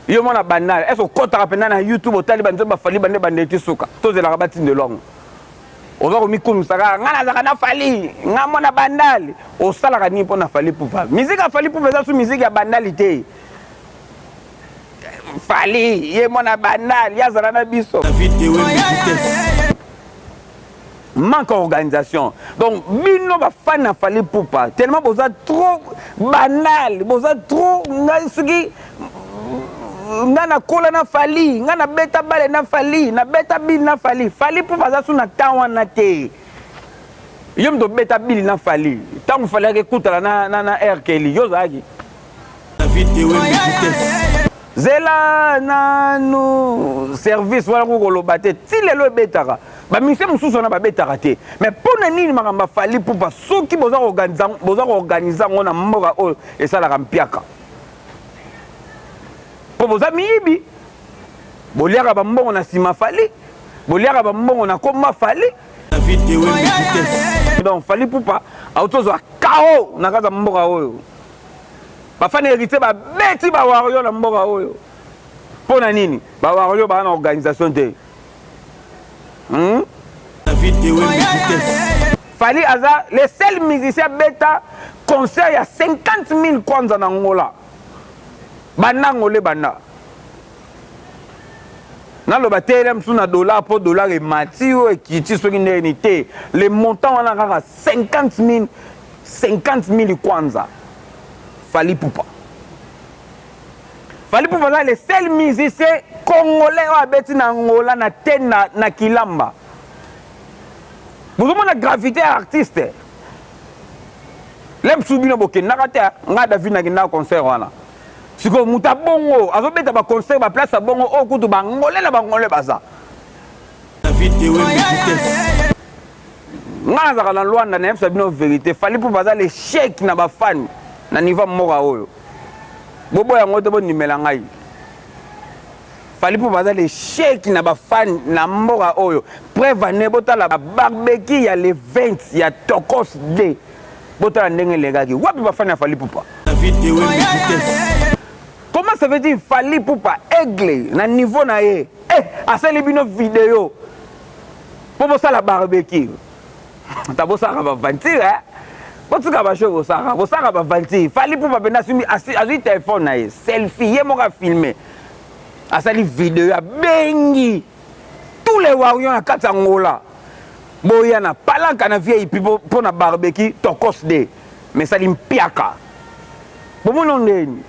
Yo mwana Bandal, est-ce okotaka mpenza na YouTube otali banzembo ba Fally bande bande ti suka? Tozelaka batindelo yango. Oza komikumisa kaka ngai nazalaka na Fally, ngai mwana Bandal. Osalaka nini mpo na Fally Ipupa? Miziki ya Fally Ipupa eza su miziki ya Bandal te. Fally ye mwana Bandal, ye azala na biso. Manque organisation. Donc bino ba fan na Fally Ipupa tellement boza trop banal, boza trop ngai soki ngai nakola na Fally, ngai nabeta bale na Fally, nabeta bile na Fally. Fally Ipupa aza su na temps wana te. Yo moto obeta bile na Fally, ntango Fally ayaki ekutana na, na, na R. Kelly, yo ozalaki? Zela nanu service wana kuku koloba te ti lelo ebetaka ba musiciens mosusu wana babetaka te mais mpo na nini makambo ya Fally Ipupa soki boza koorganize yango na mboka oyo esalaka mpiaka mpo boza miyibi boliaka bambongo na nsima Fally boliaka bambongo na komba Fally. Donc Fally Ipupa auti ozwa kao na kati ya mboka oyo. Bafani héritier babeti ba warrior na mboka oyo. Mpo na nini? Ba warrior baa na organisation te. Fally aza le seul musicien abeta concert ya 50 000 kwanza na Angola. Banda Angola ebanda. Naloba te ele mosusu na dollar mpo dollar emati oyo ekiti soki ndenge nini te. Le montant wana kaka 50 000 50 000 kwanza. Fally Ipupa. Fally Ipupa aza le seul musicien congolais oyo abeti na Angola na tena na Kilamba. Bozomona gravité ya artiste. Lemsu bino bokendaka te, nga David nakendaka concert wana. Sikoyo moto abongo azobeta ba concert ba place ya bongo oyo kutu ba Angolais na ba Angolais baza. Nga nazalaka na Luanda nayebisa bino verite Fally Ipupa aza l'echec na ba fan na niveau ya mboka oyo boboya yango te bondimela ngai Fally Ipupa aza l'echec na ba fan na mboka oyo preuve ane botala ba barbecue ya le 20 ya Tokos D botala ndenge elekaki wapi ba fan ya Fally Ipupa. Comment ça veut dire Fally Ipupa aigle na niveau na ye eh asali bino video po bosala barbecue ta bosalaka baventure eh? Botika basho bosalaka bosalaka baventure. Fally Ipupa mpenza asimbi azwi telefone na ye selfie ye moko afilme asali video abengi tous les warriors na kati ya Angola boya na palanka na VIP mpo na barbecue Tokos de mais esali mpiaka bomona ndeni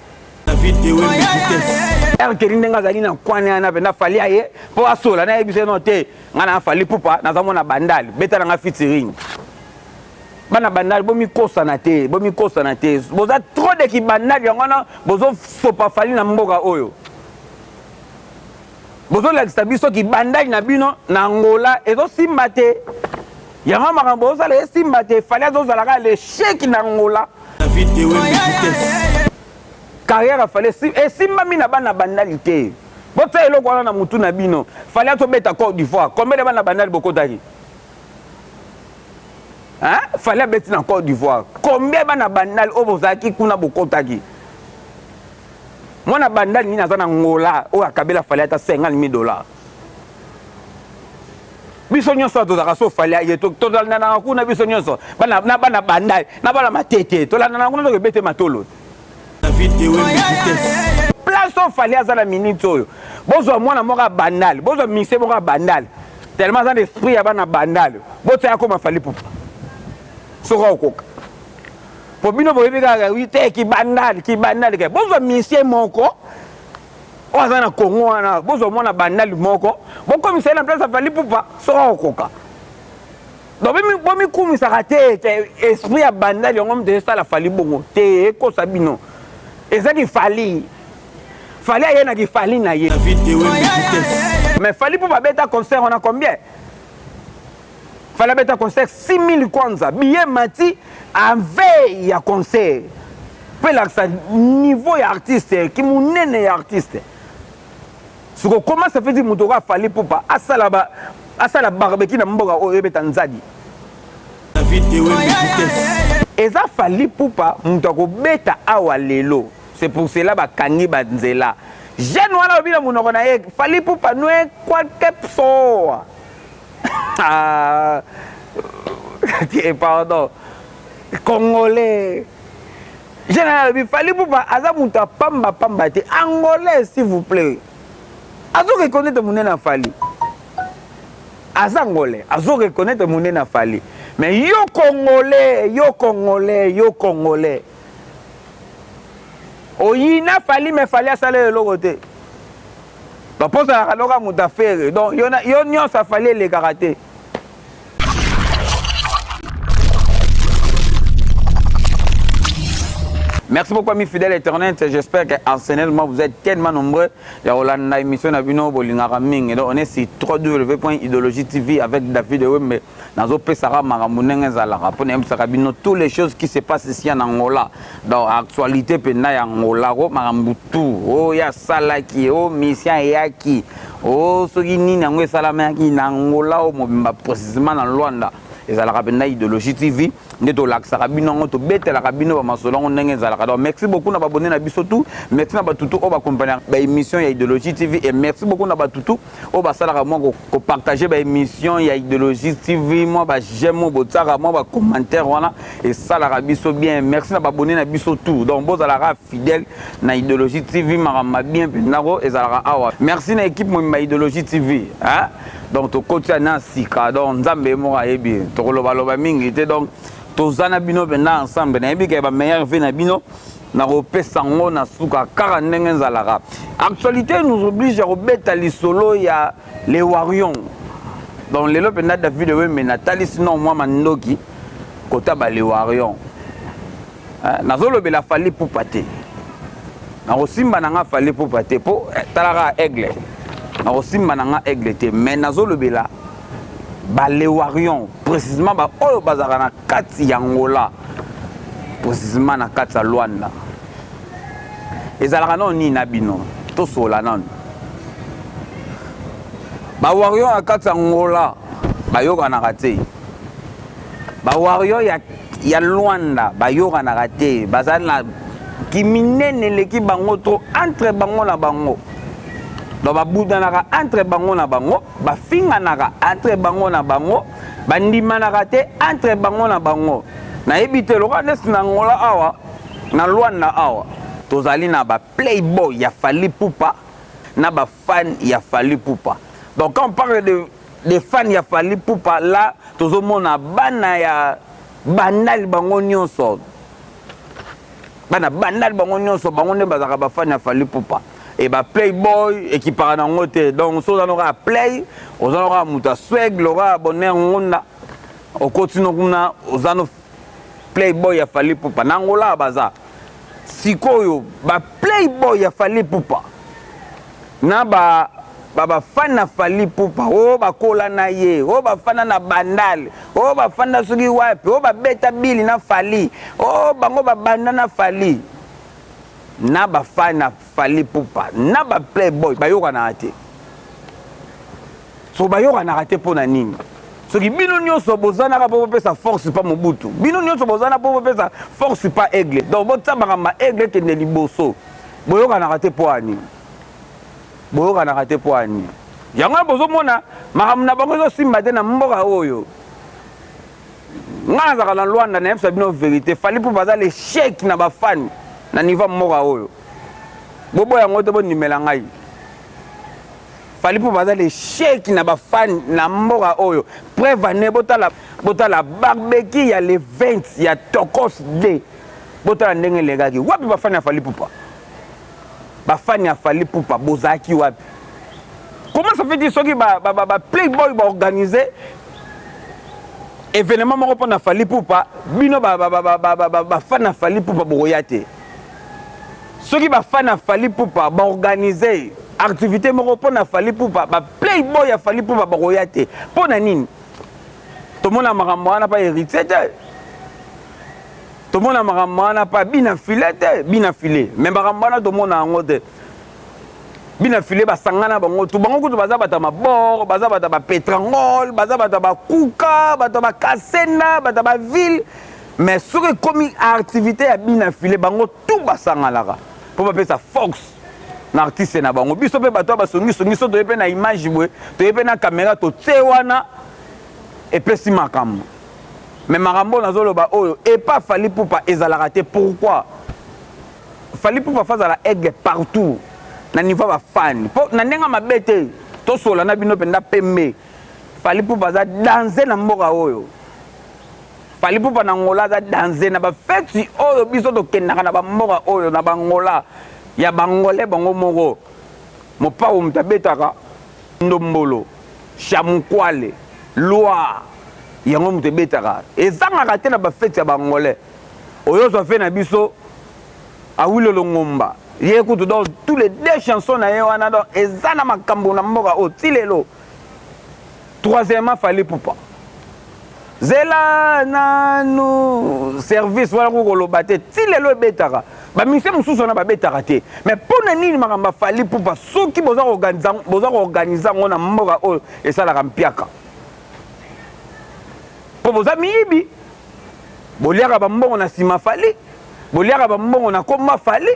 R. Kelly ndenge azali na kwane wana mpenza Fally aye mpo asola nayebisa ye no te ngai na Fally Ipupa naza mwana Bandal beta na ngai featuring bana Bandal bomikosana te bomikosana te boza trop de kibandal yango wana bozosopa Fally na mboka oyo bozolakisa biso kibandal na bino na Angola ezosimba te yango makambo bozosala esimba te Fally azozala kaka l'échec na Angola. Carrière ya Fally esimbami na bana Bandal te. Botia eloko wana na mutu na bino. Fally azobeta Côte d'Ivoire. Combien de bana Bandal bokotaki? Hein? Fally abeti na Côte d'Ivoire. Combien bana Bandal oyo bozalaki kuna bokotaki? Mwana Bandal nini aza na Angola oyo akabela Fally ata 50 000 dollars? Biso nyonso tozalaka so Fally aye tolandanaka kuna biso nyonso bana na bana Bandal na bana Matete tolandanaka kuna tokebete matolo. Place oyo Fally aza na minute oyo bozwa mwana moko ya Bandal bozwa mise moko ya Bandal tellement aza na esprit ya bana Bandal botia akoma Fally Ipupa soki akokoka po bino boyebi kaka wi te kibandal kibandal ke bozwa misie moko oyo aza na Congo wana bozwa mwana Bandal moko bokomisa ye na place ya Fally Ipupa soki akokoka. Donc bomikumisaka te ke esprit ya Bandal yango moto esala Fally bongo te ekosa bino eza ki Fally Fally aye na ki Fally na ye mais Fally mpo babeta concert wana combien Fally abeta concert 6000 kwanza billet mati en veille ya concert mpo elakisa niveau ya artiste ki monene ya artiste. Siko comment ça fait dire moto oyo Fally Ipupa asala ba asala barbecue na mboka oyo ebeta nzadi. Eza Fally Ipupa moto akobeta awa lelo c'est pour cela bakangi ba nzela. Jeune wana alobi na monoko na ye Fally Ipupa não é qualquer pessoa. Ah, pardon. Congolais. Jeune wana alobi Fally Ipupa aza moto ya pamba pamba te. Angolais s'il vous plaît. Azo reconnaître monene ya Fally. Aza angolais, azo reconnaître monene ya Fally. Mais yo congolais, yo congolais, yo congolais. Oyina Fally mais Fally asala eloko te. Donc posa ya loka moto afere. Donc yo yo nyonso Fally elekaka te. Merci beaucoup amis fidèles internet. J'espère que anciennement vous êtes tellement nombreux. Ya kolanda émission na bino bolingaka mingi. Donc on est sur www.idéologie TV avec David Wembe. Nazopesaka makambo ndenge ezalaka mpo nayebisaka bino toutes les choses qui se passent ici en Angola. Donc actualité mpenza ya Angola ko makambo tout oyo asalaki o mission eyaki o soki nini yango esalamaki na Angola o mobimba précisément na Luanda ezalaka mpenza Idéologie TV nde tolakisaka bino yango tobetelaka bino bamasolo yango ndenge ezalaka. Donc merci beaucoup na babone na biso tout, merci na batutu oyo bakompagnaka baémission ya Idéologie TV et merci beaucoup na batutu oyo basalaka mwa kopartage baémission ya Idéologie TV, mwa baj'aime oyo botiaka, mwa bacommentaire wana esalaka biso bien. Merci na babone na biso tout. Donc bozalaka fidèle na Idéologie TV, makambo bien mpenza ko ezalaka awa. Merci na équipe mobimba Idéologie TV, hein? Donc tokotia na sika, donc nzambe moko ayebi, tokolobaloba mingi te. Donc toza na bino mpenza ensemble, nayebi ke bameilleur vie na bino nakopesa yango na suka kaka ndenge ezalaka. Actualité nous oblige ya kobeta lisolo ya les Warriors. Donc lelo mpenza David Wembe natalisi no mwa mandoki kota ba les Warriors. Nazolobela Fally Ipupa te, nakosimba na nga Fally Ipupa te mpo talaka aigle, nakosimba na nga aigle te, mais nazolobela ba les Warriors précisément ba oyo bazalaka na kati ya Angola, précisément na kati ya Luanda. Ezalaka nano nini na bino? Tosola nano. Ba Warriors na kati ya Angola bayokanaka te, ba Warriors ya Luanda bayokanaka te, bazali na kiminene eleki bango trop entre bango na bango. Donc babudanaka entre bango na bango, bafinganaka entre bango na bango, bandimanaka te entre bango na bango. Nayebi te lokola nesi na Angola awa, na Luanda awa, tozali na ba playboy ya Fally Ipupa na ba fan ya Fally Ipupa. Donc quand on parle de fan ya Fally Ipupa là, tozomona bana ya bandali bango nyonso, bana bandali bango nyonso, bango nde bazalaka bafan ya Fally Ipupa. E ba playboy ekipaka nango te. Donc so oza noka play, oza noka moto ya swag loka bonheur ngunda, okoti no kuna oza no playboy ya Fally Ipupa. Na Angola baza sikoyo ba playboy ya Fally Ipupa na ba bafan na Fally Ipupa oyo bakola na ye, oyo bafanda na bandale, oyo bafanda soki wapi, oyo babeta bili na Fally, oyo bango babanda na Fally, na bafan na Fally Ipupa na ba playboy bayokanaka te. So bayokanaka te mpo na nini? Soki bino nyonso bozanaka mpo bopesa force pa Mobutu, bino nyonso bozana mpo bopesa force pa aigle, donc botia makambo aigle ekende liboso, boyokanaka te mpo ya nini? Boyokanaka te mpo ya nini? Yango wana bozomona makambo na bango ezosimba te na mboka oyo. Nga nazalaka na Luanda, nayebisa bino vérité, Fally Ipupa aza l'échec na bafani na niveau ya mboka oyo. Boboya yango te, bondimela ngai, Fally Ipupa aza l'échec na bafani na mboka oyo. Preuve ane, botala, botala barbecue ya le 20 ya Tokos D, botala ndenge elekaki. Wapi bafani ya Fally Ipupa? Bafani ya Fally Ipupa bozalaki wapi? Comment ça fait soki ba, ba, ba, ba playboy baorganize événement moko mpona Fally Ipupa, bino bafani ya Fally Ipupa bokoya te? Soki bafani ya Fally Ipupa baorganize activité moko mpona Fally Ipupa, baplayboy ya Fally Ipupa bakoya te mpo na nini? Tomona makambo wana pa Héritier te, tomona makambo wana pa bina file te, bina file me makambo wana tomona yango te. Bina file basangana bango tu, bango kutu baza bato ya mabor, baza bato ya bapetrangol, baza bato ya bakuka, bato ya bakasenda, bato ya baville, mais soki ekomi activité ya bina file, bango tu basanganaka mpo bapesa force. Na artiste na bango. Biso pe bato ya basongisongi so toye pe na image boye, toye pe na camera totie wana epesi makambo. Mais makambo oyo nazoloba oyo epa Fally Ipupa ezalaka te pourquoi? Fally Ipupa faut azala aigle partout na niveau ya ba fan po na ndenge ya mabe te tosola na bino mpenza pembe Fally Ipupa aza danze na mboka oyo Fally Ipupa na Angola aza danze na ba feti oyo biso tokendaka na ba mboka oyo na ba Angola ya ba Angolais bango moko mopao moto abetaka ndombolo shamukwale loi yango moto ebetaka ezangaka te na ba feti ya ba Angolais oyo ozwa fe na biso Awilo Longomba ye kutu donc tous les deux chansons na ye wana donc eza na makambo na mboka oyo ti lelo. Troisièmement Fally Ipupa zela nanu service wana kuku koloba te ti lelo ebetaka ba musiciens mosusu wana babetaka te mais mpo na nini makambo ya Fally Ipupa soki boza koorganize yango na mboka oyo esalaka mpiaka mpo boza miyibi Boliaka ba mbongo na sima Fally, boliaka ba mbongo na komba Fally.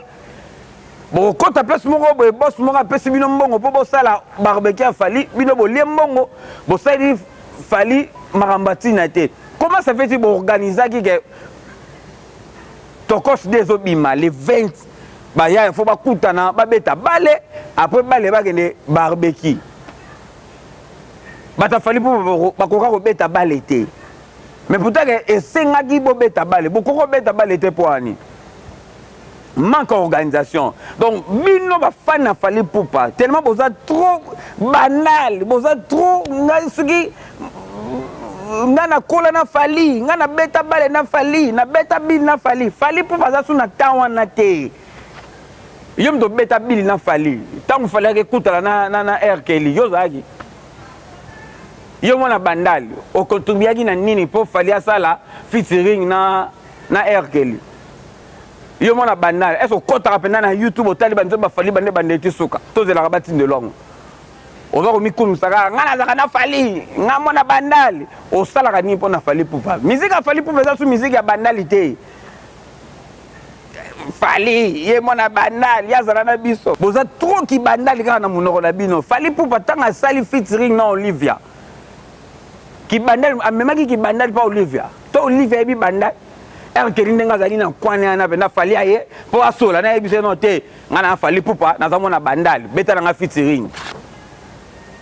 Bokokota place moko boye boss moko apesi bino mbongo po bosala barbecue ya Fally, bino bolie mbongo, bosali Fally makambo ya tina te. Comment ça fait-il bo organisaki que Tokos de ezobima le 20 baya il faut bakutana babeta bale après bale bakende barbecue. Bato ya Fally po bakoka kobeta bale te. Mais pourtant que esengaki bobeta bale, bokoki kobeta bale te mpo ani? Manque ya organisation. Donc bino ba fan ya Fally Ipupa tellement boza trop banal, boza trop ngai soki ngai nakola na Fally, ngai nabeta bale na Fally, nabeta bile na Fally. Fally Ipupa aza su na temps wana te. Yo moto obeta bile na Fally, ntango Fally ayaki ekutana na, na, na R. Kelly, yo ozalaki? Yo mwana bandal o contribuaki na nini po Fally asala featuring na na R Kelly? Yo mwana bandal est-ce okotaka mpenza na YouTube otali ba nzembo ya Fally bande bande ti suka? Tozelaka batindelo yango. Oza komikumisa kaka ngai nazalaka na Fally, ngai mwana bandal. Osalaka nini mpo na Fally Ipupa? Musique ya Fally Ipupa eza su musique ya bandal te. Fally ye mwana bandal ye azala na biso boza trop kibandal kaka na monoko na bino Fally Ipupa ntango asali featuring na Olivia kibandal amemaki kibandal mpa Olivia to Olivia ayebi bandal R. Kelly ndenge azali na kwane wana mpenza Fally aye mpo asola nayebi se no te ngai na Fally Ipupa naza mwana bandal beta na ngai featuring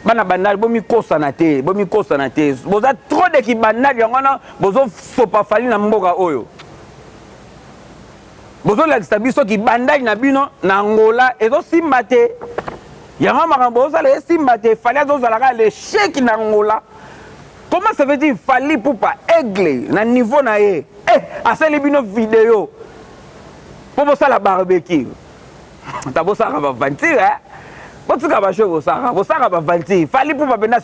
bana bandal bomikosana te bomikosana te boza trop de kibandal yango wana bozosopa Fally na mboka oyo Bozolakisa biso kibandali na bino na Angola ezosimba te. Yango makambo bozosala esimba te. Fally azozala kaka l'échec na Angola. Comment ça veut dire Fally Ipupa aigle na niveau na ye? Eh, asali bino video po bosala barbecue. Ta bosalaka ba aventure eh? Botika ba show bosalaka, bosalaka ba aventure. Fally Ipupa mpenza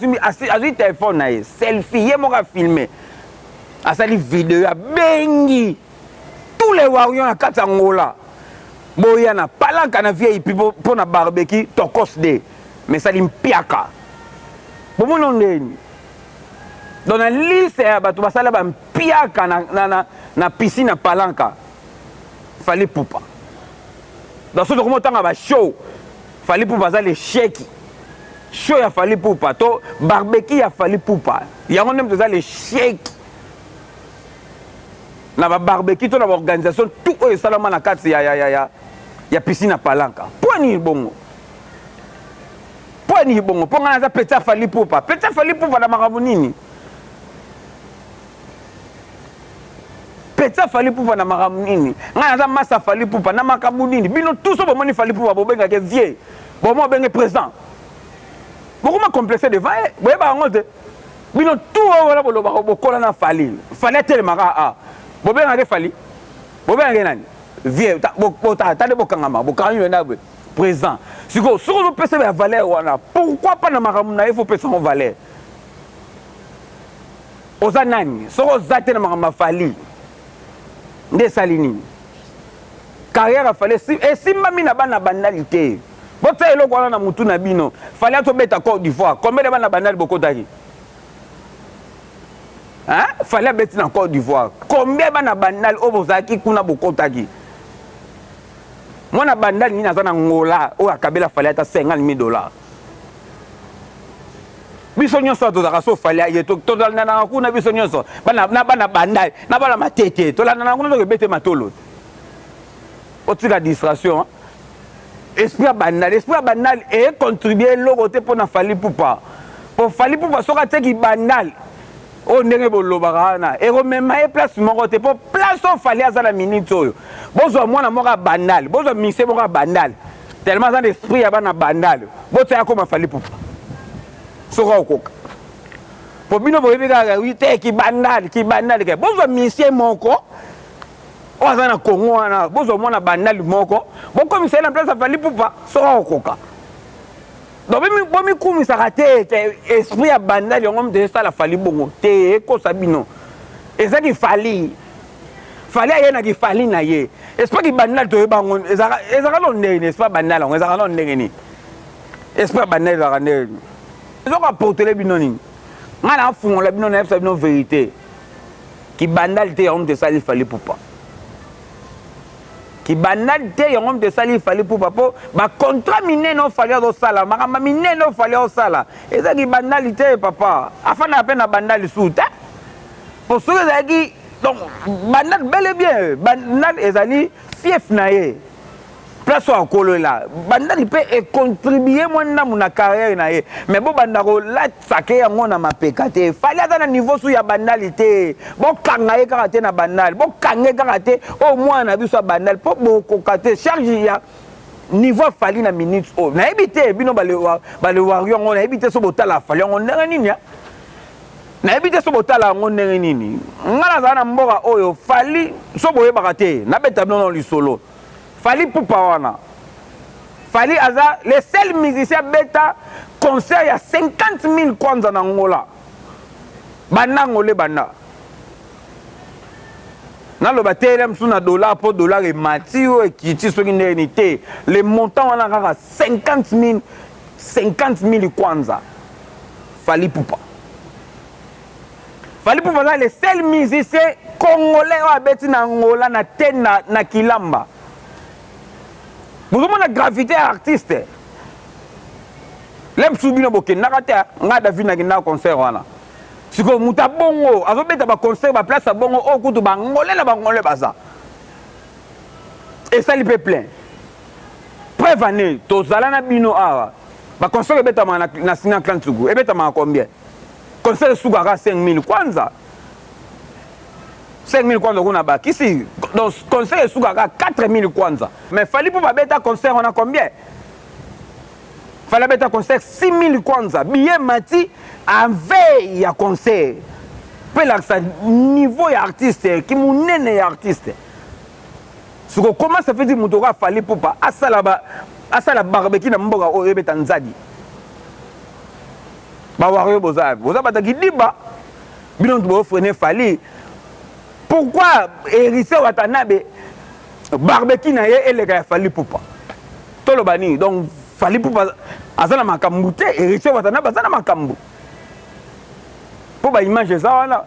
azwi telefone na ye, selfie ye moko a filme. Asali video abengi tous les warriors na kati ya Angola boya na palanka na VIP mpo na barbecue tokos de mais esali mpiaka bomoni ndeni donc na liste ya bato basala ba mpiaka na, na, na, na piscine na palanka Fally Ipupa donc soki tokomi otanga ba show Fally Ipupa aza l'échec show ya Fally Ipupa to barbecue ya Fally Ipupa yango nde moto eza l'échec na ba barbecue to na ba organisation tout oyo esalama na kati ya, ya, ya, ya, ya piscine ya palanka mpo nini bongo mpo nini bongo mpo ngai naza petit ya Fally Ipupa petit ya Fally Ipupa na makambo nini petit ya Fally Ipupa na makambo nini ngai naza masa ya Fally Ipupa na makambo nini bino tous oyo bomoni Fally Ipupa bobengaka vieux bomo obenge président bokoma complexe devant ye boyeba yango te bino tout oyo wana bolobaka bokola na Fally Fally atelemaka a bobengaka Fally bobengaka nani vieux tande bokangama bokangami mpenza boye présent sikoyo soki ozopesa ya valeur wana pourquoi pas na makambo na ye fo opesa yango valeur oza nani soki oza te na makambo ya Fally nde esali nini carrière ya Fally esimbami na bana bandali te botia eloko wana na mutu na bino Fally atobeta Côte d'Ivoire combien de bana bandali bokotaki hein? Fally abeti na Côte d'Ivoire combien bana bandali oyo bozalaki kuna bokotaki? Mwana bandal nini aza na Angola oyo akabela Fally ata 50 000 dollars? Biso nyonso tozalaka so Fally aye tolandanaka kuna biso nyonso bana na bana bandal na bana matete tolandanaka kuna tokebete matolo. Otika distraction. Esprit ya bandal, esprit ya bandal e contribuer eloko te pona Fally Ipupa. Po Fally Ipupa soki atiaki bandal oyo ndenge bolobaka wana ekomema ye place moko te po place oyo Fally aza na minute oyo bozwa mwana moko ya bandal, bozwa musicien moko ya bandal tellement aza na esprit ya bana bandal, botia ye akoma Fally Ipupa soki akokoka. Po bino boyebi kaka wi te kibandal kibandal ke bozwa musicien moko oyo aza na Congo wana, bozwa mwana bandal moko bokomisa ye na place ya Fally Ipupa soki akokoka. Donc bomikumisaka te ke esprit ya bandal yango moto esala Fally bongo te, ekosa bino. Eza ki Fally. Fally aye na ki Fally na ye. Esprit ki bandal toyeba yango ezalaka no ndenge nini? Esprit ya bandal yango ezalaka no ndenge nini? Esprit ya bandal ezalaka ndenge nini? Ezoko apportele bino nini? Ngai nafungola bino, nayebisa bino verite. Kibandal te yango moto esali Fally Ipupa. Kibandal te yango moto esali Fally Ipupa po ba contrat minene oyo Fally azosala, makambo minene oyo Fally azosala eza kibandal te papa. Afandaka pe na bandal lisusu te. Po soki ezalaki donc bandal bel et bien, bandal ezali fief na ye. Place oyo akolola bandali mpe econtribue mwa ndambu na carrière na ye, mais bobanda kolatisaka yango na mapeka te. Fally aza na niveau su ya bandali te, bokanga ye kaka te na bandali, bokanga ye kaka te oyo mwana na biso ya bandali, mpo bokoka te charge ya niveau ya Fally na minute oyo. Nayebi te bino bale warrior yango, nayebi te so botala Fally yango ndenge nini, nayebi te so botala yango ndenge nini. Nga nazala na mboka oyo Fally so boyebaka te, nabeta bino na lisolo. Fally Ipupa wana, Fally aza le seul musicien abeta concert ya 50 000 kwanza na Angola. Banda Angola banda. Naloba te ele mosusu na dollar po dollar emati oyo ekiti soki ndenge nini te. Le montant wana kaka 50 000, 50 000 kwanza. Fally Ipupa. Fally Ipupa aza le seul musicien congolais oyo abeti na Angola na tena na Kilamba. Bozomona gravité ya artiste. Le mosusu bino bokendaka te, nga David nakendaka concert wana. Sikoyo moto ya bongo azobeta ba concert ba place ya bongo oyo kutu ba Angolais na ba Angolais baza. Esali pe plein. Preuve année tozala na bino awa. Ba concert ebetamaka na, na Sina Atlantique ebetamaka combien? Concert esukaka 5000 kwanza. 5000 kwanza kuna bakisi. Donc concert esukaka 4000 kwanza. Mais Fally Ipupa babeta concert wana combien? Fally abeta concert 6000 kwanza. Billet mati en veille ya concert. Pe lakisa niveau ya artiste, ki munene ya artiste. Siko comment ça fait dire moto oka Fally Ipupa asala ba asala barbecue na mboka oyo ebeta nzadi. Ba warrior boza boza bata kidiba bino ntu bo freiner Fally. Pourquoi Héritier Watanabe barbecue na ye eleka ya Fally Ipupa? Toloba nini? Donc Fally Ipupa aza na makambo te, Héritier Watanabe aza na makambo. Po ba image eza wana.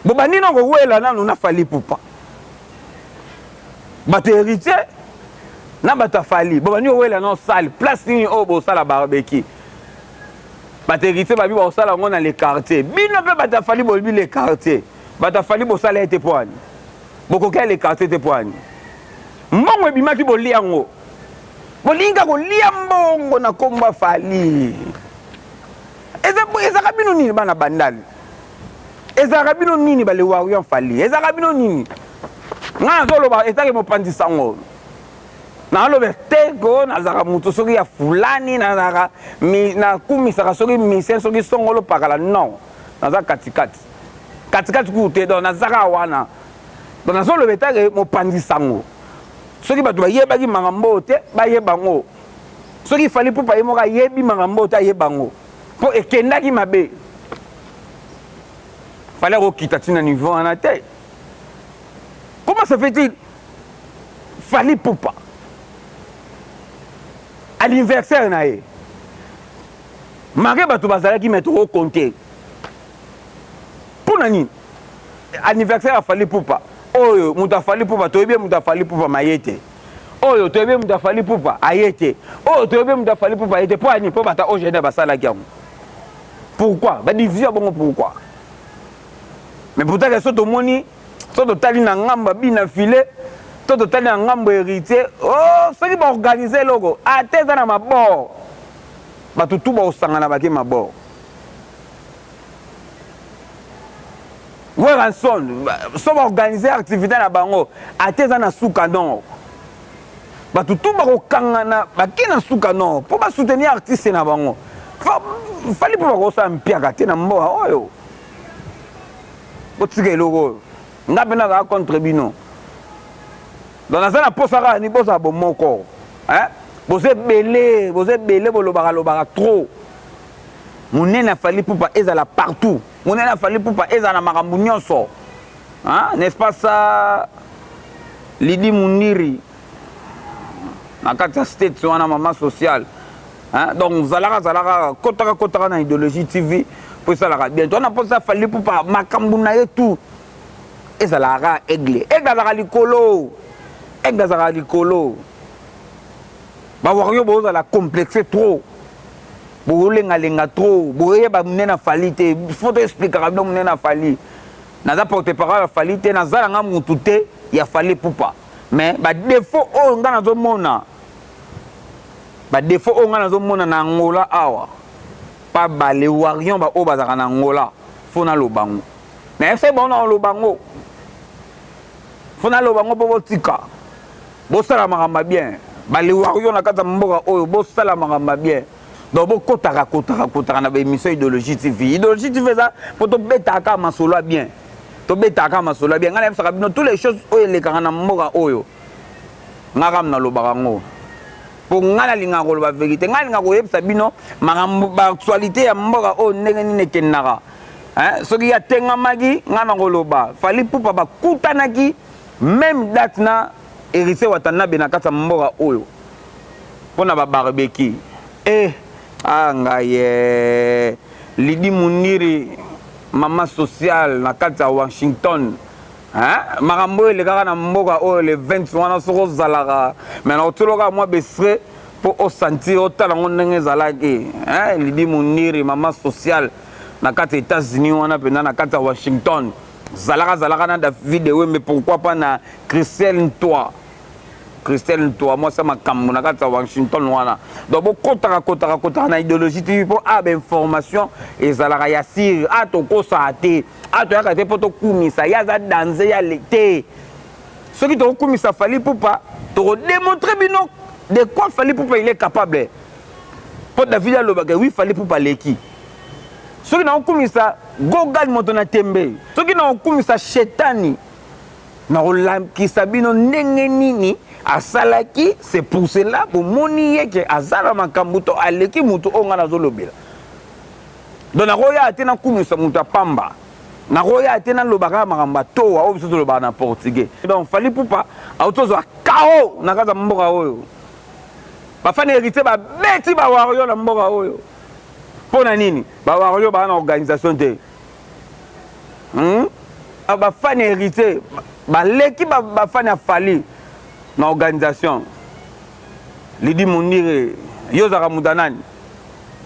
Bobandi na kowela nanu na Fally Ipupa. Bato Héritier na bato ya Fally bobandi kowela na salle place nini oyo bosala barbecue. Bato Héritier babi bakosala yango na le quartier. Bino mpe bato ya Fally bolobi le quartier. Bato ya Fally bosala ye te mpo ani? Bokoki ya le quartier te mpo ani? Mbongo ebimaki bolia yango. Bolingi kaka kolia mbongo na kombo ya Fally. Ezalaka bino nini bana bandali? Ezalaka bino nini ba le warrior Fally? Ezalaka bino nini? Nga nazoloba etake mopanzi sango. Naloba te ko nazalaka moto soki ya fulani, nazalaka nakumisaka soki misien soki songolo pakala, non. Naza katikati. Katikati kutu te, donc nazaka wana. Donc nazoloba etake mopanzi sango. Soki bato bayebaki makambo oyo te, bayeba yango. Soki Fally Ipupa ye moko ayebi makambo oyo te, ayeba yango. Po ekendaki mabe. Fally akokita ti na niveau wana te. Comment ça fait-il Fally Ipupa anniversaire na ye malgré bato bazalaki mais toko compter mpo na nini anniversaire ya Fally Ipupa? Oyo moto ya Fally Ipupa toyebi ye moto ya Fally Ipupa mais aye te. Oyo toyebi ye moto ya Fally Ipupa aye te. Oyo toyebi ye moto ya Fally Ipupa aye te. Mpo ya nini? Mpo bato ya OGN basalaki yango. Pourquoi? Ba division ya bongo pourquoi? Mais pourtant que so tomoni so totali na ngambo ya bina filet to totali na ngambo ya héritier oh soki ba organiser eloko ata eza na mabord bato tu bakosangana bake mabord. Werrason so ba organiser activité na bango ata eza na suka nord bato tu bakokangana bake na suka nord mpo ba soutenir artiste na bango. Fally mpo bakosala mpiaka te na mboka oyo. Botika eloko oyo, nga mpe nazala contre bino. Donc naza na posa kaka ni bozala bomoko hein? Boza ebele, boza ebele, bolobaka lobaka trop. Monene ya Fally Ipupa ezala partout. Monene ya Fally Ipupa ezala na makambo nyonso. Hein? N'est-ce pas ça Lydie Mundiri na kati ya States wana mama sociale. Hein? Donc zalaka zalaka kotaka kotaka na idéologie TV po esalaka bien. Toi na posa Fally Ipupa makambo na ye tout ezalaka kaka aigle. Aigle azalaka likolo. Aigle azalaka likolo. Ba warrior bozala complexe trop. Bolenga-lenga trop. Boyeba monene ya Fally te. Faut to expliquer bino monene ya Fally. Naza porte-parole ya Fally te, naza nanga mutu te ya Fally Ipupa. Mais ba défaut oyo nga nazomona, ba défaut oyo nga nazomona na Angola awa, pa ba les warriors ba oyo bazalaka na Angola, faut naloba ngo. Na ese bon na loba ngo. Faut naloba ngo po botika. Bosala makambo bien. Ba les warriors na kati ya mboka oyo bosala makambo bien. Donc bokotaka kotaka kotaka na ba émission Idéologie TV. Idéologie TV eza po tobetaka kaka masolo ya bien. Tobetaka kaka masolo ya bien. Ngai nayebisaka bino toutes les choses oyo elekaka na mboka oyo. Ngai kaka nalobaka ngo. Po ngai nalingaka koloba vérité. Ngai nalingaka koyebisa bino makambo ba actualité ya mboka oyo ndenge nini ekendaka. Hein? Soki atengamaki ngai nakoloba. Fally Ipupa bakutanaki même date na Héritier Watanabe na kati ya mboka oyo. Pona ba barbecue. Eh ah ngai eh Lydie Mundiri mama sociale na kati ya Washington. Hein? Makambo oyo elekaka na mboka oyo le 20 wana soki ozalaka mais na otoloka mwa bestre po osentir otala yango ndenge ezalaki. Hein? Lydie Mundiri mama sociale na kati ya États-Unis wana mpenza na kati ya Washington. Zalaka zalaka na David Ewembe pourquoi pas na Christelle Ntwa. Christelle Ntwa mwasi ya makambo na kati ya Washington wana. Donc bokotaka kotaka kotaka na idéologie TV mpo a ba information ezalaka ya sire a tokosaka te a toyaka te mpo tokumisa ye aza danze ya te. Soki tokokumisa Fally Ipupa tokodemontre bino de quoi Fally Ipupa il est capable. Mpo David alobaka oui Fally Ipupa aleki. Soki nakokumisa Gogan moto na tembe, soki nakokumisa Shetani nakolakisa bino ndenge nini asalaki. C'est pour cela bomoni ye ke aza na makambo to aleki moto oyo ngai nazolobela. Donc nakoya te nakumisa moto ya pamba, nakoya te naloba kaka makambo ya towa oyo biso tolobaka na portugais. Donc Fally Ipupa auti ozwa kao na kati ya mboka oyo. Bafani héritier babeti ba warrior na mboka oyo. Mpo na nini ba warrior baa na organisation te? Bafani héritier baleki bafani ya Fally na organisation. Lydie Mundire, yo ozalaka moto ya nani?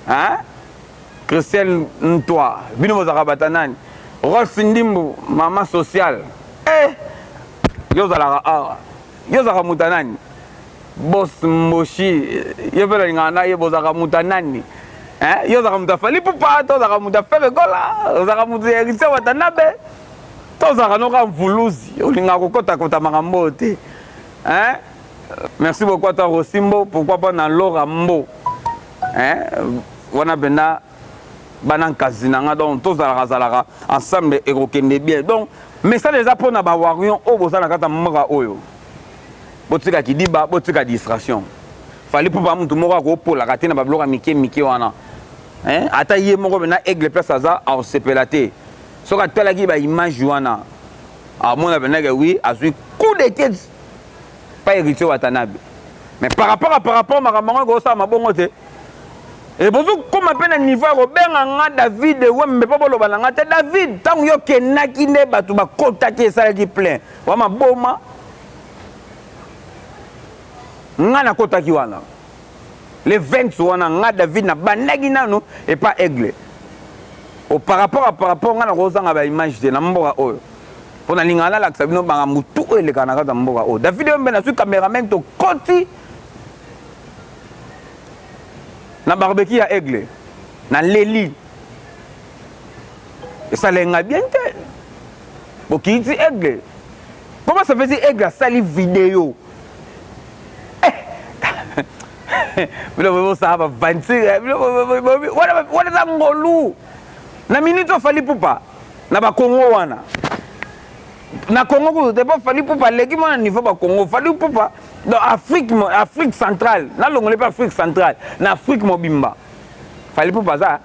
Hein? Christelle Ntwa, bino bozalaka bato ya nani? Rolf Ndimbu, mama sociale. Eh! Yo ozalaka awa. Yo ozalaka moto ya nani? Boss Mboshi, yo mpe nalingaka na ye, bozalaka moto ya nani? Hein? Yo ozalaka moto ya Fally Ipupa, to ozalaka moto ya Ferre Gola, ozalaka moto ya Héritier Watanabe, to ozalaka noka mvuluzi, olingaka kokotakota makambo oyo te. Hein? Merci beaucoup à toi Rosimbo, pourquoi pas na Laura Mbo. Hein? Wana bena bana nkazi na nga donc tozalaka zalaka ensemble ekokende bien. Donc message eza mpona ba warrior oyo boza na kati ya mboka oyo. Botika kidiba, botika distraction. Fally Ipupa mutu moko akopolaka te na ba biloko ya mike mike wana. Hein? Ata ye moko mena aigle place aza akosepela te. Soki atalaki ba image wana, amona pena ke oui, azwi coup de tête pa Héritier Watanabe. Mais par rapport à par rapport makambo yango ekosala mabongo te. E bozokoma mpe na niveau ya kobenga nga David Wembe mpo boloba na nga te. David, ntango yo okendaki nde bato bakotaki, esalaki plein wa maboma. Nga nakotaki wana le 20 wana, nga David nabandaki nano epa Aigle. O par rapport à par rapport, nga nakozanga ba image te na mboka oyo, mpo nalingaka nalakisa bino makambo tu oyo elekaka na kati ya mboka oyo. David Wembe, nazwi cameraman, tokoti na barbecue ya Aigle, naleli, esalenga bien te. Bokiti Aigle, comment ça fait? Aigle asali video bino bosala baventure wana, eza ngolu na minute oyo Fally Ipupa na bakongo wana, na Congo kutu te, mpo Fally Ipupa aleki mwana niveau bakongo. Fally Ipupa donc Afrique, Afrique centrale, nalongoli mpe Afrique centrale, na Afrique mobimba Fally Ipupa aza.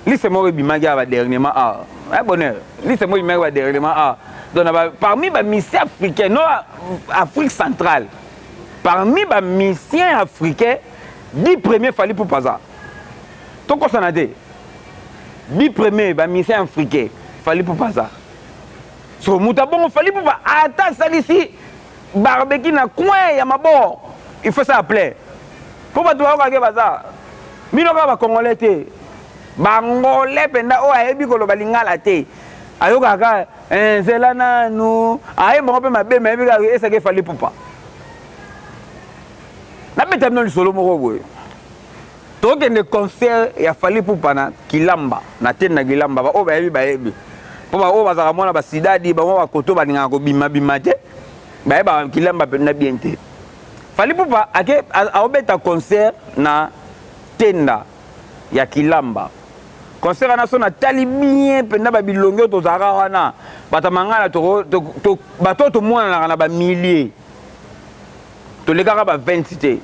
Liste moko ebimaki awa dernièrement awa, bonheur, liste moko ebimaki ba dernièrement awa. Donc na parmi bamusiciens africains, non, Afrique centrale, parmi bamusiciens africains, 10 premiers, Fally Ipupa aza. Tokosana te, 10 premiers bamusiciens africains, Fally Ipupa aza. So moto abongo Fally Ipupa, ata asalisi barbecue na coin ya mabord, il faut ça appeler mpo bato bayokake baza bino kaka bacongolais te, bangolais mpenza oyo ayebi koloba lingala te, ayokaka nzela nanu ayembango mpe mabe, mayebi kaka esaki e Fally Ipupa. Nabeta bino lisolo moko boye. Tokende concert ya Fally Ipupa na Kilamba, na tene na Kilamba. Baoyo bayebi bayebi, mpo baoyo bazalaka mwana basidadi bango bakoto balingaka kobimabima te, bayebaka Kilamba mpenza bien te. Fally Ipupa ake aobeta concert na tenda ya Kilamba. Concert wana, so natali bien mpenza, babilongi oyo tozalaka wana, bato ya mangala, bato oyo tomonanaka na bamilieu, tolekaka ba 20 te.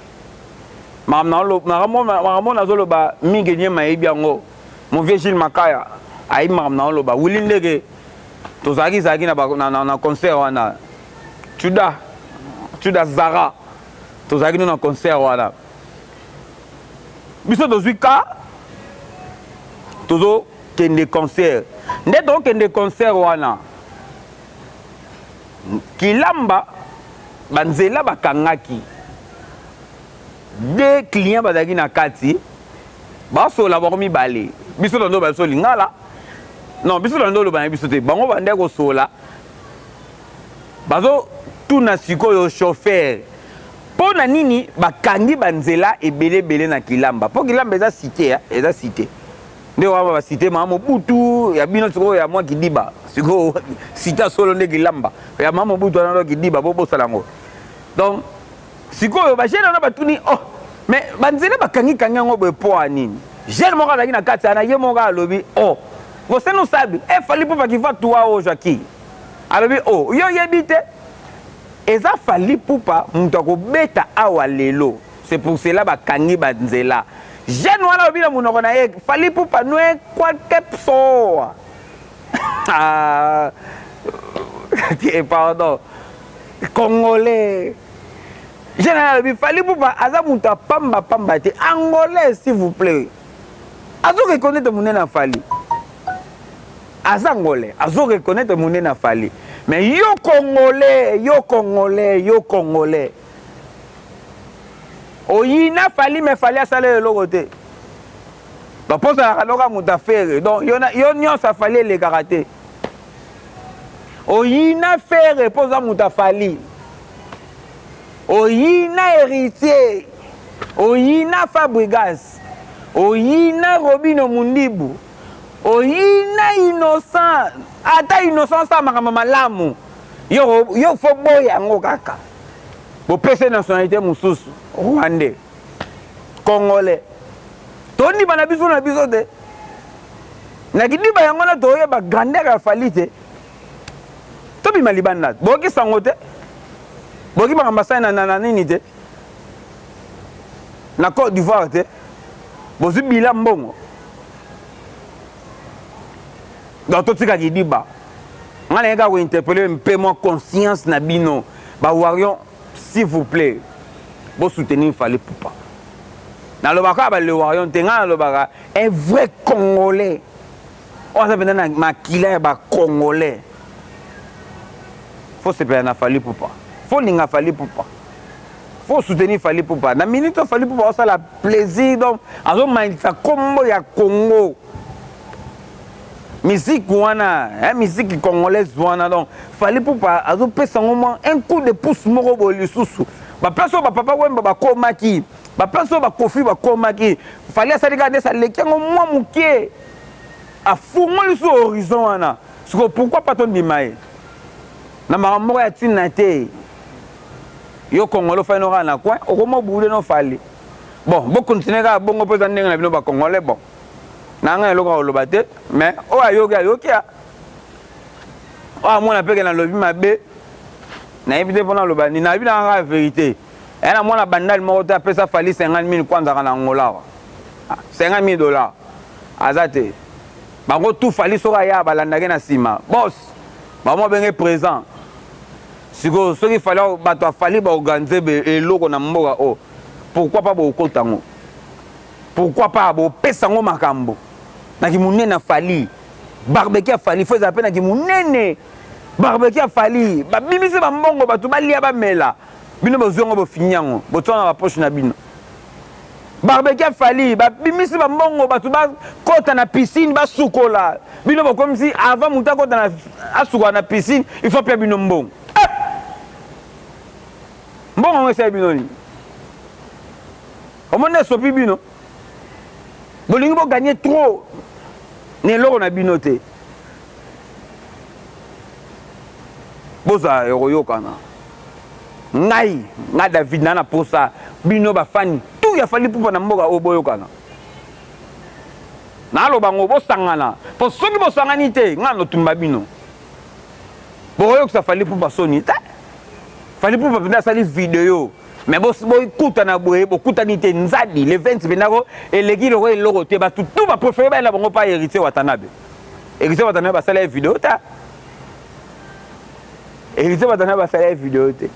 Makambo nazoloba mingi nyema ayebi yango, mon vieux Gilles Makaya ayebi makambo naoloba, wili ndeke tozalaki zalaki na concert wana, tuda tuda Zara, tozalaki no na concert wana. Biso tozwi ka tozokende concert nde tokende concert wana Kilamba, banzela bakangaki. Deux clients bazalaki na kati, basola bango mibale. Biso na ndo biso lingala non, biso na ndo oloba na biso te. Bango bande kosola, bazotuna sikoyo chauffeur mpo na nini bakangi banzela ebele ebele na Kilamba, mpo Kilamba eza cité, eza cité nde wana bacité mama Mobutu ya bino. Sikoyo ya mwa kidiba, sikoyo cité ya solo nde Kilamba ya mama Mobutu wana, ndo kidiba bobosala yango. Donc sikoyo bajeune wana batuni: "Oh, mais banzela bakangi-kangi yango boye mpo ya nini?" Jeune moko azalaki na kati wana, ye moko alobi: "Oh, você não sabe, e Fally Ipupa qui va toa hoje aqui." Alobi: "Oh, yo yebi te, eza Fally Ipupa moto akobeta awa lelo, c'est pour cela bakangi banzela." Jeune wana alobi na monoko na ye: "Fally Ipupa não é qualquer pessoa." Ah, pardon, congolais. Jeune wana alobi Fally Ipupa aza moto apamba pamba te. Angolais, s'il vous plaît, azo reconnaître monene ya Fally. Aza angolais, azo reconnaître monene ya Fally. Mais yo congolais, yo congolais, yo congolais oyina Fally, mais Fally asala eloko te. Donc mpo ozalaka loka moto afere, donc yo nyonso afali elekaka te. Oyina Ferre mpo oza moto afali, oyina Héritier, oyina Fabregas, oyina Robino Mundibu, oyina Innocent. Ata Innocent asala makambo malamu, yo, yo faut boya yango kaka. Bopesa nationalité mosusu, rwandais. Congolais tondima na biso na biso te. Na kidiba yango wana toyeba grandeur ya Fally te. Tobima libanda, boyoki sango te, boyoki makambo asali na nini te, na Côte d'Ivoire te, bozwi bila mbongo. Donc totika kidiba. Ngai naye kaka kointerpeller mpe mwa conscience na bino bawarrior, s'il vous plaît, bosoutenir Fally Ipupa. Nalobaka ba le warrior te, nga nalobaka un vrai Congolais. Oyo aza mpenza na makila ya ba Congolais. Faut sepela na Fally Ipupa. Faut linga Fally Ipupa. Faut soutenir Fally Ipupa. Na minute oyo Fally Ipupa osala plaisir donc azomanisa kombo ya Congo. Musique wana, hein, musique congolaise wana donc Fally Ipupa azopesa yango mwa un coup de pouce moko boye lisusu. Ba place oyo ba Papa Wemba bakomaki, ba place oyo ba Koffi bakomaki, Fally asali kaka nde aleki yango mwa moke. Afungoli lisusu horizon wana. Sikoyo pourquoi pas tondima ye? Na makambo moko ya ntina te. Yo Congolais ofandi no kaka na coin, okoma obude no Fally. Bon, bo continuer kaka bongo mpo eza ndenge na bino ba Congolais bon. Na ngai eloko ya koloba te, mais oyo ayoki ayoki ya. Oyo amona mpe ke nalobi mabe, nayebi te mpo naloba nini, nayebi na kaka verite. Eya na mwana bandal moko te apesa Fally 50 000 kwanzaka na Angola awa. 50 000 dollars. Aza te. Bango tout Fally soki aya balandaki na nsima. Boss, bango babenge présent. Sikoyo soki Fally bato ya Fally ba organiser eloko na mboka oyo, pourquoi pas bokota yango? Pourquoi pas bopesa yango makambo? Na kimunene ya Fally, barbecue ya Fally faut ezala pe na kimunene. Barbecue ya Fally, babimisi ba mbongo bato balia bamela. Bino bozwi yango bofini yango, botia na ba poche na bino. Barbecue ya Fally, babimisi ba mbongo bato bakota na piscine basukola. Bino bokomisi avant moto akota na asukola na piscine, il faut apia bino mbongo. Eh! Mbongo yango esali bino nini? Omoni esopi bino. Bolingi bo gagner trop na eloko na bino te. Bozala ya koyokana. Ngai, ngai David na na posa bino ba fani tout ya Fally Ipupa na mboka oyo boyokana. Naloba ngo bosangana po soki bosangani te ngai notumba bino. Bokoyokisa Fally Ipupa soni te. Fally Ipupa mpenza asali video mais bokutana boye bokutani te nzadi le 20 mpenza ko eleki lokola eloko te bato tout ba préféré bayela bango pa Héritier Watanabe. Héritier Watanabe basala ye video te. Héritier Watanabe basala ye video te.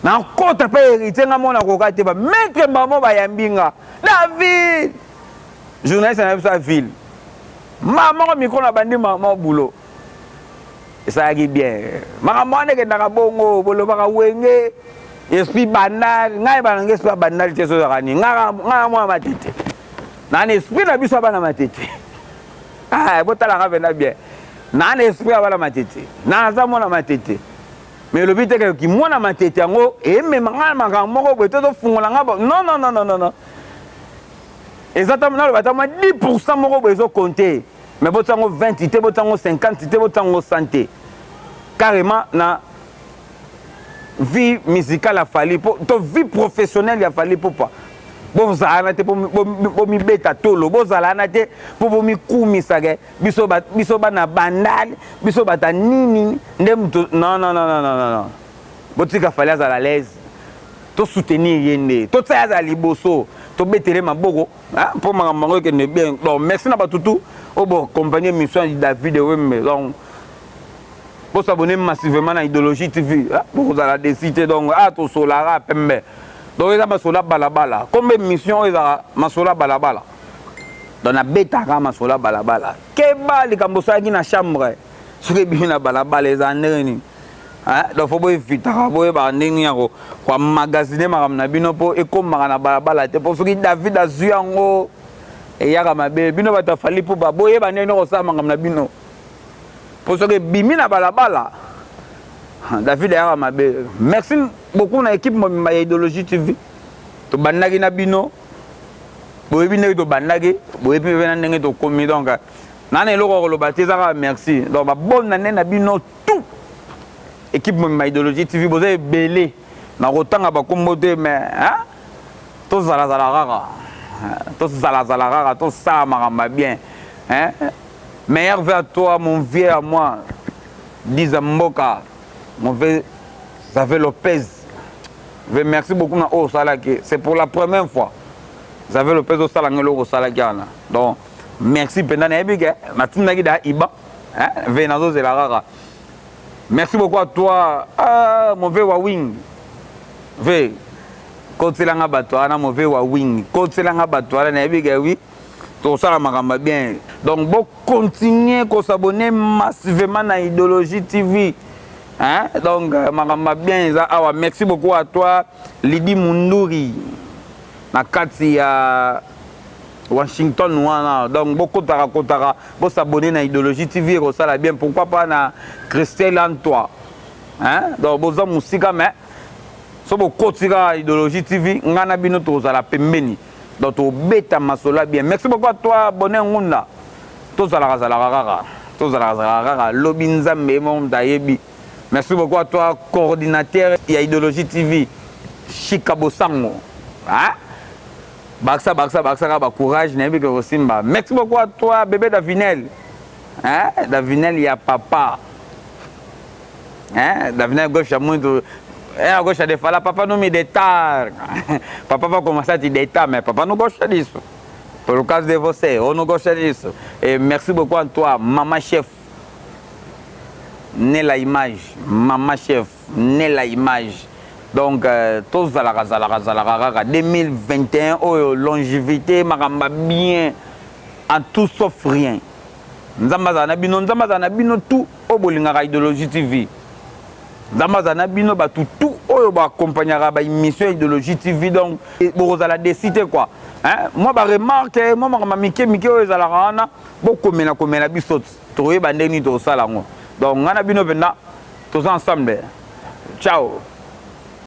Nakota mpe Héritier nga mona koka te ba maître mbamo bayambi nga David journaliste na biso ya ville mama moko micro na bandi mama boulot esalaki bien makambo wana ekendaka bongo bolobaka wenge esprit bandal ngai bana ngai esprit ya bandal te sozalaka nini ngai na mwana matete na na esprit na biso ya bana matete ah, botalanga mpenza bien na na esprit ya bana matete naza mwana matete mais elobi te ke kimwana matete yango emema ngai makambo moko boye tozofungola ngai non non non non non eza ta naloba ata mwa 10 pourcent moko boye ezokonte mais botia yango 20 te botia yango 50 te botia yango 100 te carrément na vie musicale ya Fally po to vie professionnelle ya Fally Ipupa bozala na te bomibeta tolo bozala na te mpo bomikumisa ke biso biso bana bandal biso bata nini nde moto non non non non non non botika Fally azala à l'aise to soutenir ye nde totia ye azala liboso tobetele maboko mpo makambo yango ekende bien. Donc merci na bato tout oyo boaccompagne émission ya David Wembe. Donc bosabone massivement na Idéologie TV, bokozala desi te. Donc ah tosolaka pembe, donc eza masolo ya balabala comme émission oyo ezalaka masolo ya balabala. Donc nabetaka masolo ya balabala. Keba likambo osalaki na chambre soki ebimi na balabala ezala ndenge nini? Donc faut boevitaka, boyebaka ndenge ya koamagasine makambo na bino mpo ekomaka na balabala te, mpo soki David azwi yango eyaka mabe. Bino bato ya Fally Ipupa boyeba ndenge kosala makambo na bino, mpo soki ebimi na balabala David ayaka mabe. Merci beaucoup na équipe mobimba ya Idéologie TV. Tobandaki na bino, boyebi ndenge tobandaki, boyebi mpe na ndenge tokomi. Donc na na eloko ya koloba te, eza kaka merci. Donc babonne année na bino tout, équipe mobimba Idéologie TV. Boza ebele na kotanga bakombo te, mais tozalazala kaka, tozalazala kaka, tosala makambo ya bien. Meilleur vœu à toi, mon vieux, à moi Diza Mboka, mon vieux Xavier Lopez. Merci beaucoup na oyo osalaki, c'est pour la première fois Xavier Lopez osala ngo eloko osalaki wana. Donc merci mpenza, nayebi ke natindaki da iba ve nazozela kaka. Merci beaucoup à toi, ah, mon vieux Wawing ve. Kotela nga bato wana mauvais wa wing. Kotela nga bato wana nayebi ke oui. Tosala makambo bien. Donc bo continuer ko s'abonner massivement na Idéologie TV. Hein? Donc euh, makambo bien eza awa. Merci beaucoup à toi Lydie Munduri. Na kati ya Washington wana. Donc bokotaka kotaka bo s'abonner na Idéologie TV ekosala bien. Pourquoi pas na Christelle Antoine. Hein? Donc boza musika mais so bokoti kaka Idéologie TV nga na bino tozala pembeni. Donc tobeta masolo bien. Merci beaucoup à toi Bonheur Ngunda. Tozalaka zalaka kaka. Tozalaka zalaka kaka lobi Nzambe moko moto ayebi. Merci beaucoup à toi coordinateur ya Idéologie TV Chika Bosango. Hein? Baksa baksa baksa kaka ba courage nayebi ke kosimba. Merci beaucoup à toi bébé Davinel. Hein? Davinel ya papa. Hein? Davinel gauche ya muito eh, à gauche de fala papa não me deitar. Papa vai começar a te deitar, mais papa não gosta disso. Por causa de você, eu não gosto disso. Et merci beaucoup à toi, maman chef. Nela image, maman chef, Nela image. Donc, euh, tozalaka zalaka zalaka kaka 2021 oyo longévité makambo bien en tout sauf rien. Nzambe azala na bino, Nzambe azala na bino tout oyo bolingaka Idéologie TV. Nzambe azala na bino bato tout oyo baaccompagnaka baémission ya Idéologie TV. Donc bokozala déçus te quoi. Hein? Moi ba remarque, moi makambo mike mike oyo ezalaka wana bokomela komela biso tokoyeba ndenge nini tokosala yango. Donc ngai na bino mpenza toza ensemble. Ciao.